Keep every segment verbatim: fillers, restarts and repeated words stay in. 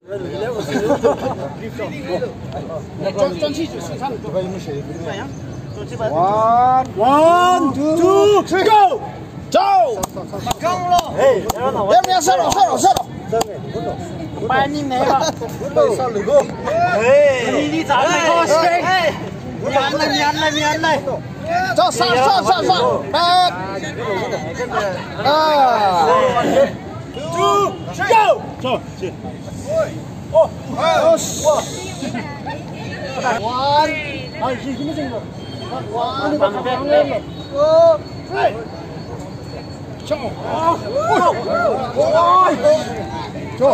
One, one, two, three, go! Go! Hey, hey, hey. Mian lei, mian lei, mian lei. Stop, stop, stop, stop, stop. Back. Ah. Two, go. Stop. Oh. Oh. One. One. Two. Three. Cho. Cho.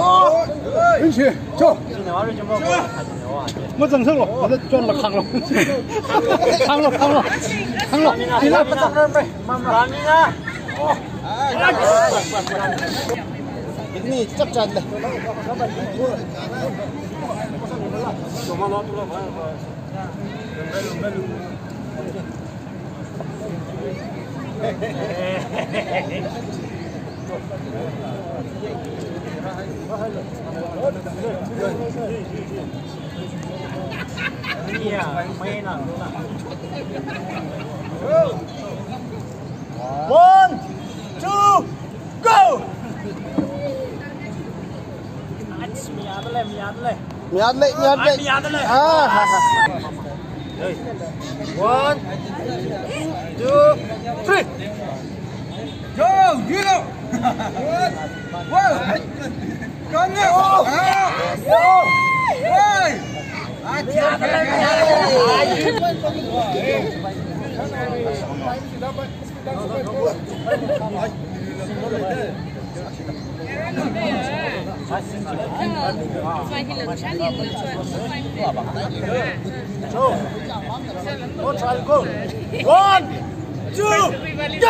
Rinchi. Cho. Mazang salo. Mazang chon la khang lo. Khang lo, khang lo. Khang lo. Ina. Ni chap chat le. One, two, go! Mian lei, mian lei. Mian lei, mian lei. Mian lei. Ah, ha, ha. One, two, three. Go, you know. Whoa. Come on. Ah. Hey. One, two, go!